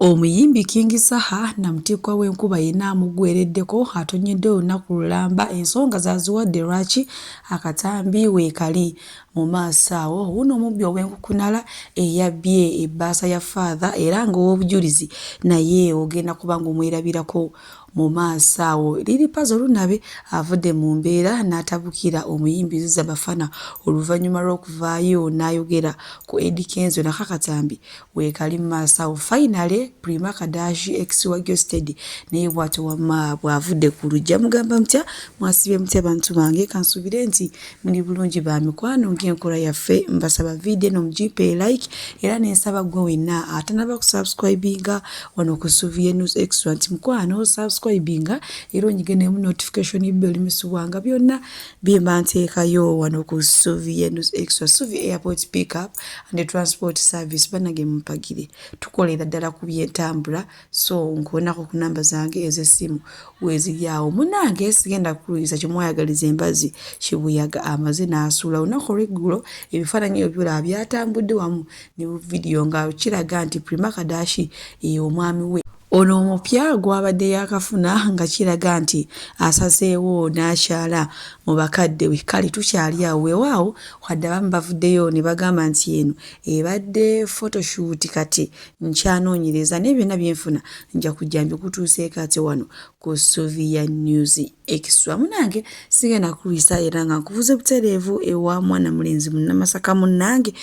Omuyimbi King Saha namutikkwa w'enkuba yenna amuggweereddeko atonnyedde olunaku lulamba ensonga z'aziwadde lwaki akatambi weekali mu maaso awo. Wuuno omubbi ow'enkukunala eyabbye ebbaasa ya Faaza era ng'owobujulizi naye ogenda kuba ng'omwerabirako mu maaso awo. Lili Pazo Lunabe avudde mu mbeera n'atabukira omuyimbi Ziza Bafana oluvannyuma lw'okuvaayo n'ayogera ku Eddy Kenzo nako akatambi weekali mu maaso awo. Finally Prima Kadashi ex wa Geosteady naye bw'atyo wamma bw'avudde ku luggya. Mugamba mutya? Mwasibye mutya bantu bange? Kansuubire nti muli bulungi ba mikwano ng'enkola yaffe. Mbasaba vidiyo eno mugimpe like era ne nsaba ggwe wenna atanaba kusubscribinga wano ku Suvie News Extra nti mukwano subscribinga era onyige nemu notification bell olimesubwanga byonna byemba nteekayo wano ku Suvie News Extra. Suvie Airport Pickup and Transport Service banange mumpagire, tukolera ddala ku byentambula so nkuonako ku namba zange ez'essimu weeziri awo. Munnange sigenda kukulwisa kimwayagaliza embazi kibuyaga amaze n'asuula olunaku olw'eggulo ebifaananyi ebyo byolaba byatambudde wamu ne vidiyo nga kiraga nti Prima Kadashi ye omwami we ono omupya gw'abadde yaakafuna nga kiraga nti asazeewo n'akyala mu bakadde we. Kale tukyali awo weewaawo wadde abamu bavuddeyo ne bagamba nti eno ebadde photoshoot kati nkyanoonyereza naye byonna bye nfuna nja kujja mbikutuuseeko ate wano ku Sovia News Extra. Munange sigenda kulwisa era nga nkuvuze butereevu ewa mwana mulenzi munnamasaka munnange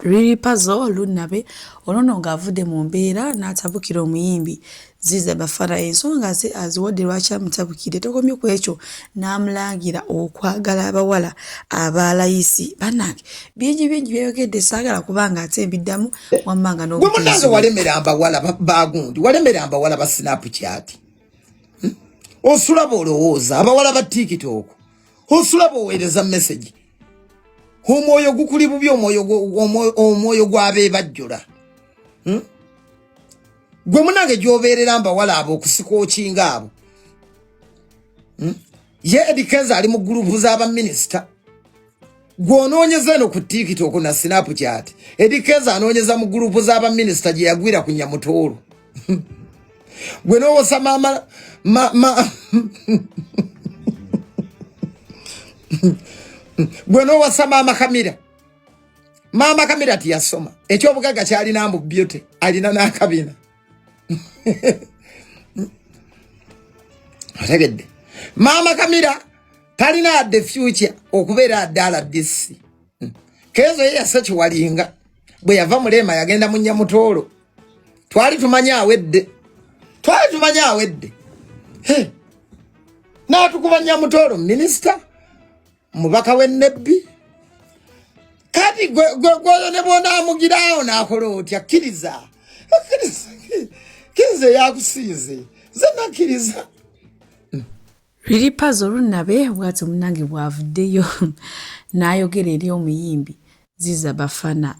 Lili Pazo Lunabe ono nno ng'avudde mu mbeera n'atabukira omuyimbi Ziza Bafana ensonga ze aziwadde lwaki amutabukidde tokomye ku ekyo n'amulangira okwagala abawala aba layisi. Bannange bingi bingi byeyogedde saagala kubanga ate mbiddamu wamma nga gwe munange walemera abawala bagundi walemera abawala ba Snapchat, Osula bw'olowooza abawala ba TikTok, osula bw'oweereza message, omwoyo gukuli bubi, omwoyo gw'abeebajjula, Gwe munange gy'obeerera mbawala abo okusika okinga abo, Ye Eddy Kenzo ali mu gurupu z'abaminisita, gw'onoonyeza eno ku TikTok na Snapchat. Eddy Kenzo anoonyeza mu gurupu z'abaminisita gye yagwira ku Nyamutoolo. Gwe n'owosa maama ma, ma gwe n'owasa maama Kamira. Maama Kamira tiyasoma, ekyobugagga kyalina mbu beauty, alina n'akabina. Otegedde? Maama Kamira talina adde future okubeera adde RDC. Kenzo ye yasa kiwalinga bwe yava Mulema yagenda mu Nyamutoolo, twali tumanyi awedde, twali tumanyi awedde, n'atukuba Nyamutoolo minisita mubaka w'ennebbi. Kati gweoyo ne bw'onaamugiraawo n'akola otya? Kkiriza, kkiriza, kkiriza eyakusinze. Ze nakkiriza. Lili Pazo Lunabe bw'atyo munnange bw'avuddeyo n'ayogera eri omuyimbi Ziza Bafana.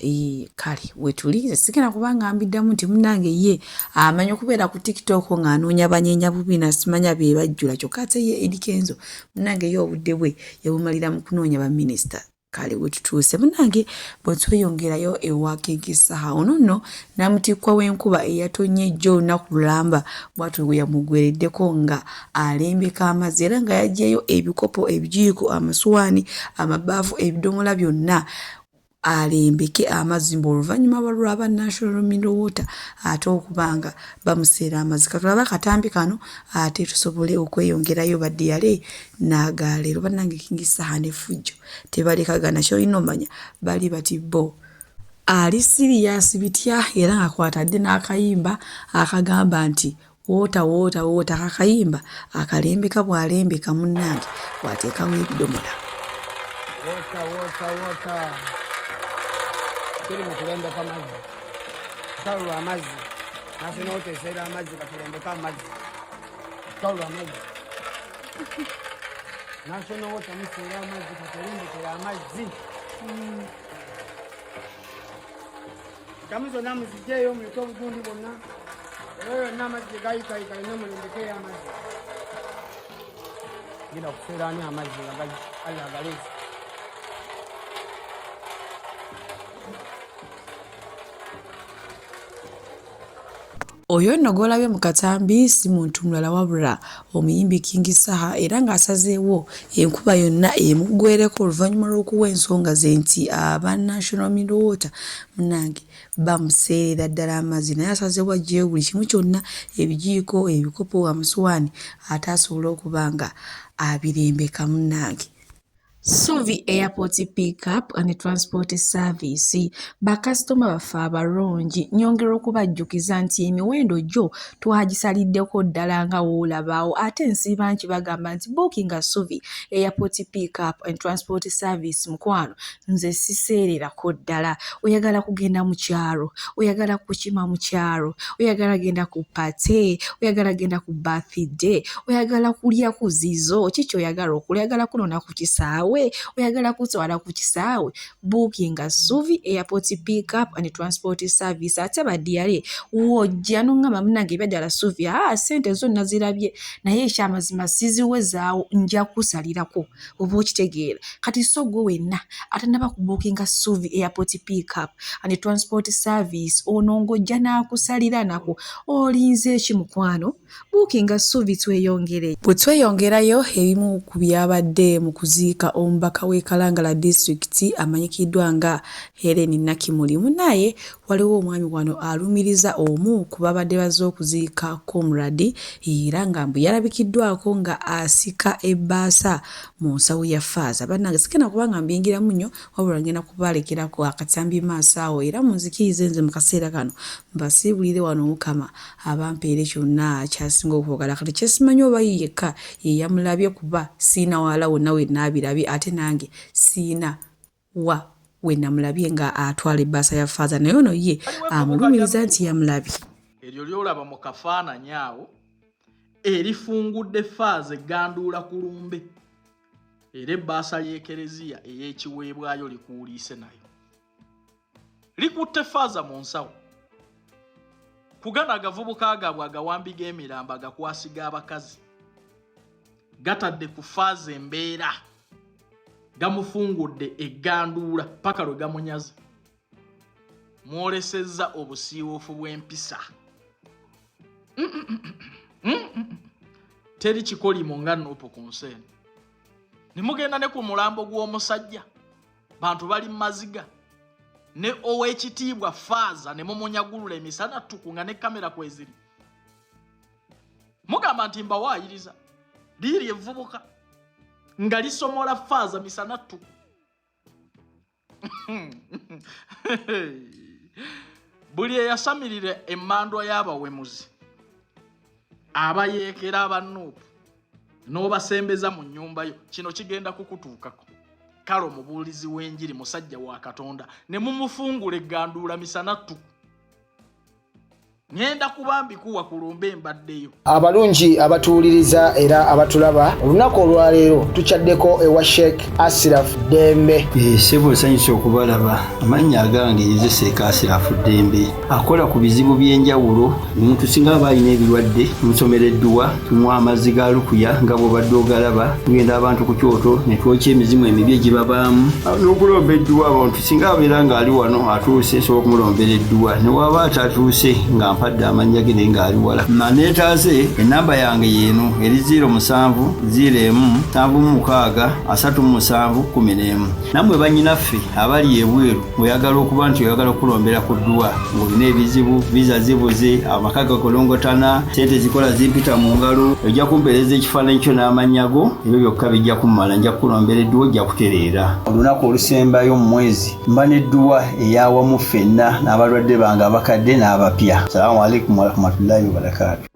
Kale wetuli nze sigenda kubanga mbiddamu nti munnange ye amanyi okubeera ku TikTok ng'anoonya banyeenya bubi nasimanya be bajjula, kyokka ate ye Eddy Kenzo munnange ye obudde bwe yabumalira mu kunoonya baminisita. Kale wetutuuse munnange bwe tweyongerayo ewa King Saha, ono nno namutikkwa w'enkuba eyatonye ejjo olunaku lulamba bw'atyo bwe yamugwereddeko nga alembeka amazzi era nga yaggyeyo ebikopo, ebijiiko, amasuwaani, amabaafu, ebidomola byonna alembeke amazzi mbu oluvannyuma lwaba National Mineral Water ate okuba nga bamuseera amazzi. Katulabe akatambi kano ate tusobole okweyongerayo baddiyale n'agaaleero. Bannange King Saha ne Fujjo tebalekagana, ky'olina omanya bali bati bo ali siriyasi bitya era nga kwatadde n'akayimba akagamba nti woota woota woota. Akakayimba akalembeka bw'alembeka munnange bw'ateekawo ebidomola. Water, water, water. Tuli mu kulembeka mazzi. Lutalo lwa mazzi. National Water eseera amazzi, katulembeke amazzi. Lutalo lwa mazzi. National Water museera amazzi, katulembekere amazzi. Tamu zonna muzigyeyo, muleke obugundi bwonna. Era yonna amazzi gye gayikayika yonna mulembekeyo amazzi. Genda kuseera ani amazzi nga Allah agaleese. Oyo nno gw'olabye mu katambi si muntu mulala wabula omuyimbi King Saha era ng'asazeewo enkuba yonna emuggweereko oluvannyuma lw'okuwa ensonga ze nti aba National Mineral Water munnange bamuseerera ddala amazzi naye asazeewo aggyeyo buli kimu kyonna ebijiiko, ebikopo, amasowaani ate asobole okuba nga abirembeka munnange. Suvi Airport Pick Up and Transport Service bakasitoma baffe abalungi nyongera okubajjukiza nti emiwendo gyo twagisaliddeko ddala nga woolabaawo ate nsiiba nkibagamba nti bookinga Suvi Airport Pick Up and Transport Service mukwano nze siseererako ddala oyagala kugenda mu kyalo oyagala kukima mu kyalo oyagala genda ku pate oyagala genda ku birthday oyagala kulya ku zizo ki kyoyagala okulya oyagala kunona ku kisaawe oyagala kutwala ku kisaawe bookinga Suvi Airport Pick Up and Transport Service ate badiyale wojja nongamba munange ebyaddala Suvi aa sente zo nazirabye naye ekyamazima siziwezaawo nja kusalirako oba okitegeera kati so gwe wenna atanaba kubuukinga Suvi Airport Pick Up and Transport Service ono ng'ojja n'akusalira nako olinze ki mukwano buukinga Suvi tweyongere. Bwe tweyongerayo ebimu ku byabadde mu kuziika omubaka w'e Kalangala disitulikiti amanyikiddwa nga Hellen Nakimuli munaaye waliwo omwami wano alumiriza omu ku babadde bazze okuziika Comrade era nga mbu yalabikiddwako nga asika ebbaasa mu nsawo ya Faaza. Bannange sigenda kuba nga mbiyingiramu nnyo wabula ngenda kubalekerako akatambi maaso awo era munzikirize nze mu kaseera kano mbasiibulire wano Omukama abampeere kyonna ky'asinga okwagala. Kati kye simanyi oba ye yekka ye yamulabye kuba sirina walala wonna we naabirabye ate nange sirina wa we namulabye nga atwala ebbaasa ya Faaza naye ono ye amulumiriza nti yamulabye. Eryo ly'olaba mu kafaananyi awo erifungudde Faaza egganduula ku lumbe era ebbaasa y'Ekereziya ey'ekiweebwayo likuuliise nayo. Likutte Faaza mu nsawo. Ku gano agavubuka gaabwe agawambi g'emirambo agakwasi g'abakazi gatadde ku Faaza embeera gamufungudde egganduula paka lwe gamunyaze. Mwolesezza obusiiwuufu bw'empisa. Teri kikolimo nga Nuupu ku nsi eno. Ne mugenda ne ku mulambo gw'omusajja, bantu bali mu maziga, ne ow'ekitiibwa Faaza ne mumunyagulula emisana ttuku nga ne kamera kweziri. Mugamba nti mbawaayiriza, liiri evvubuka nga lisomola Faaza misana ttuku. Buli eyasamirira emmandwa y'abawemuzi abayeekera aba Nuupu n'obasembeza mu nnyumba yo, kino kigenda kukutuukako. Kale omubuulizi w'enjiri musajja wa Katonda ne mumufungula egganduula misana ttuku. Ŋŋenda kuba mbikuwa ku lumbe mbaddeyo. Abalungi abatuwuliriza era abatulaba, olunaku olwaleero tukyaddeko ewa Sheikh Asiraf Ddembe. Ssebo nsanyuse okubalaba. Amannya agange nze Sheikh Asiraf Ddembe, akola ku bizibu by'enjawulo. Omuntu singa aba alina ebirwadde tumusomera edduwa, tumuwa amazzi ga lukuya nga bw'obadde ogalaba, tugenda abantu ku kyoto ne twokya emizimu emibi egibabaamu n'okulomba edduwa. Abantu singa abeera ng'ali wano atuuse, nsobola okumulombera edduwa, ne waba atatuuse nga mpadde amannya ge naye ng'ali wala naneetaaze. Ennamba yange yeeno eri 07 01 76 37 11. Nammwe bannyinaffe abali ebweru ng'oyagala okuba nti oyagala okukulombera ku dduwa ng'olina ebizibu, viza zibuze, amaka gakolongotana, ssente zikola zimpita mu ngalo, ojja kumpeereza ekifaananyi kyo n'amannya go, ebyo byokka bijja kummala, nja kukulombera edduwa ojja kutereera. Olunaku olusembayo mu mwezi mba n'edduwa ey'awamu ffenna n'abalwadde bange abakadde n'abapya. Salaamu alaikum warahmatullahi wabarakaatu.